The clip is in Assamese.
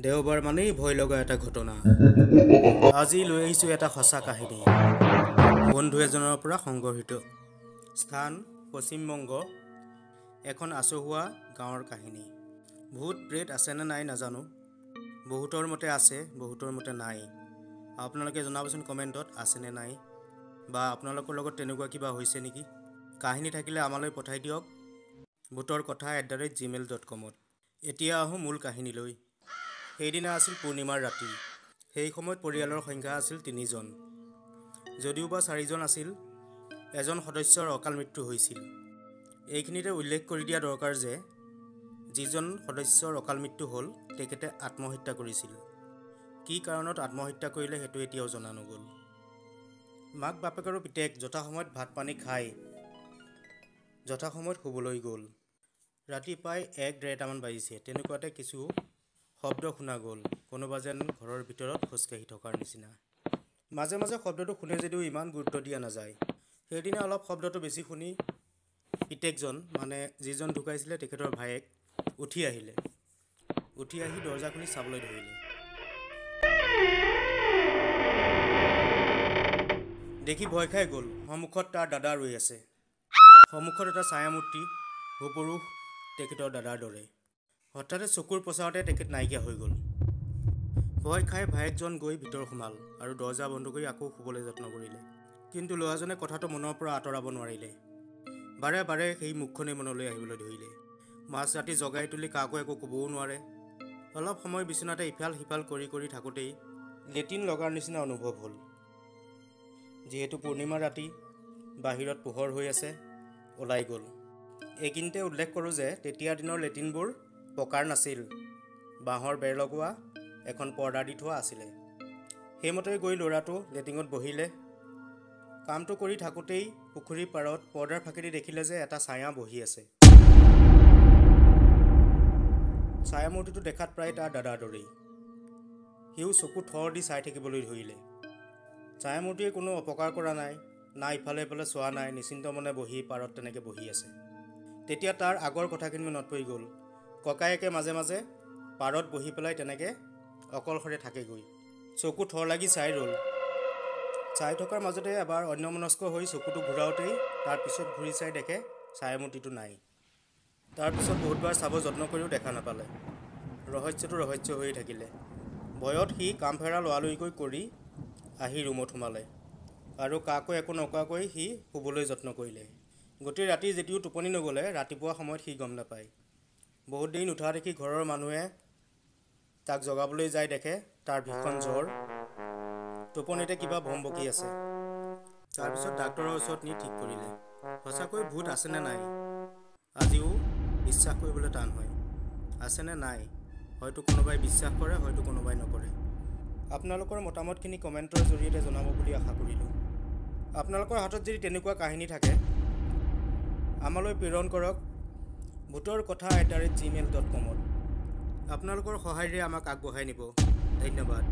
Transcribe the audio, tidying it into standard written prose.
দেওবাৰ মানেই ভয় লগা এটা ঘটনা। আজি লৈ আহিছোঁ এটা সঁচা কাহিনী, বন্ধু এজনৰ পৰা সংগৃহীত। স্থান পশ্চিমবংগ, এখন আচহুৱা গাঁৱৰ কাহিনী। ভূত প্ৰেত আছেনে নাই নাজানো, বহুতৰ মতে আছে, বহুতৰ মতে নাই। আপোনালোকে জনাবচোন কমেণ্টত আছেনে নাই, বা আপোনালোকৰ লগত তেনেকুৱা কিবা হৈছে নেকি। কাহিনী থাকিলে আমালৈ পঠাই দিয়ক ভূতৰ কথা @gmail.com। এতিয়া আহোঁ মূল কাহিনীলৈ। সেইদিনা আছিল পূৰ্ণিমাৰ ৰাতি। সেই সময়ত পৰিয়ালৰ সংখ্যা আছিল 3জন, যদিওবা 4জন আছিল, এজন সদস্যৰ অকাল মৃত্যু হৈছিল। এইখিনিতে উল্লেখ কৰি দিয়া দৰকাৰ যে যিজন সদস্যৰ অকাল মৃত্যু হ'ল তেখেতে আত্মহত্যা কৰিছিল। কি কাৰণত আত্মহত্যা কৰিলে সেইটো এতিয়াও জনা নগ'ল। মাক বাপেক আৰু পিতেক যথাসময়ত ভাত পানী খাই যথাসময়ত শুবলৈ গ'ল। ৰাতি প্ৰায় 1-1:30মান বাজিছে, তেনেকুৱাতে কিছু শব্দ শুনা গ'ল, কোনোবা যেন ঘৰৰ ভিতৰত খোজকাঢ়ি থকাৰ নিচিনা। মাজে মাজে শব্দটো শুনে যদিও ইমান গুৰুত্ব দিয়া নাযায়। সেইদিনা অলপ শব্দটো বেছি শুনি পিতেকজন, মানে যিজন ঢুকাইছিলে তেখেতৰ ভায়েক, উঠি আহিলে। উঠি আহি দৰ্জা খুলি চাবলৈ ধৰিলে। দেখি ভয় খাই গ'ল। সন্মুখত তাৰ দাদা ৰৈ আছে। সন্মুখত এটা ছায়ামূৰ্তি, হুবহুব তেখেতৰ দাদাৰ দৰে। হঠাতে চকুৰ পচাৰতে তেখেত নাইকিয়া হৈ গ'ল। ভয় খাই ভায়েকজন গৈ ভিতৰ সোমাল আৰু দৰ্জা বন্ধ কৰি আকৌ শুবলৈ যত্ন কৰিলে। কিন্তু ল'ৰাজনে কথাটো মনৰ পৰা আঁতৰাব নোৱাৰিলে। বাৰে বাৰে সেই মুখখনেই মনলৈ আহিবলৈ ধৰিলে। মাজ ৰাতি জগাই তুলি কাকো একো ক'বও নোৱাৰে। অলপ সময় বিচনাতে ইফাল সিফাল কৰি কৰি থাকোঁতেই লেটিন লগাৰ নিচিনা অনুভৱ হ'ল। যিহেতু পূৰ্ণিমা ৰাতি, বাহিৰত পোহৰ হৈ আছে, ওলাই গ'ল। এইখিনিতে উল্লেখ কৰোঁ যে তেতিয়াৰ দিনৰ লেটিনবোৰ পকাৰ নাছিল, বাঁহৰ বেৰ লগোৱা এখন পৰ্দা দি থোৱা আছিলে। সেইমতে গৈ ল'ৰাটো লেটিঙত বহিলে। কামটো কৰি থাকোঁতেই পুখুৰীৰ পাৰত পৰ্দাৰ ফাঁকেদি দেখিলে যে এটা ছায়া বহি আছে। ছায়ামূৰ্তিটো দেখাত প্ৰায় তাৰ দাদাৰ দৰেই। সিও চকু থৰ দি চাই থাকিবলৈ ধৰিলে। ছায়ামূৰ্তিয়ে কোনো অপকাৰ কৰা নাই, না ইফালে ইফালে চোৱা নাই, নিশ্চিন্ত মনে বহি পাৰত তেনেকৈ বহি আছে। তেতিয়া তাৰ আগৰ কথাখিনি মনত পৰি গ'ল। ককায়েকে মাজে মাজে পাৰত বহি পেলাই তেনেকৈ অকলশৰে থাকেগৈ। চকু থৰ লাগি চাই ৰ'ল। চাই থকাৰ মাজতে এবাৰ অন্যমনস্ক হৈ চকুটো ঘূৰাওঁতেই তাৰ পিছত ঘূৰি চাই দেখে ছায়ামূৰ্তিটো নাই। তাৰপিছত বহুতবাৰ চাব যত্ন কৰিও দেখা নাপালে। ৰহস্যটো ৰহস্য হৈয়ে থাকিলে। ভয়ত সি কাম ফেৰা লৰালৰিকৈ কৰি আহি ৰুমত সোমালে আৰু কাকো একো নকৰাকৈ সি শুবলৈ যত্ন কৰিলে। গোটেই ৰাতি যদিও টোপনি নগ'লে, ৰাতিপুৱা সময়ত সি গম নাপায়। বহুত দেৰি নুঠা দেখি ঘৰৰ মানুহে তাক জগাবলৈ যাই দেখে তাৰ ভীষণ জ্বৰ, টোপনিতে কিবা ভম বকি আছে। তাৰপিছত ডাক্তৰৰ ওচৰত নি ঠিক কৰিলে। সঁচাকৈ ভূত আছেনে নাই আজিও বিশ্বাস কৰিবলৈ টান হয়। আছেনে নাই হয়তো কোনোবাই বিশ্বাস কৰে, হয়তো কোনোবাই নকৰে। আপোনালোকৰ মতামতখিনি কমেণ্টৰ জৰিয়তে জনাব বুলি আশা কৰিলোঁ। আপোনালোকৰ হাতত যদি তেনেকুৱা কাহিনী থাকে আমালৈ প্ৰেৰণ কৰক ভূতৰ কথা @gmail.com। আপোনালোকৰ সহায়েৰে আমাক আগবঢ়াই নিব। ধন্যবাদ।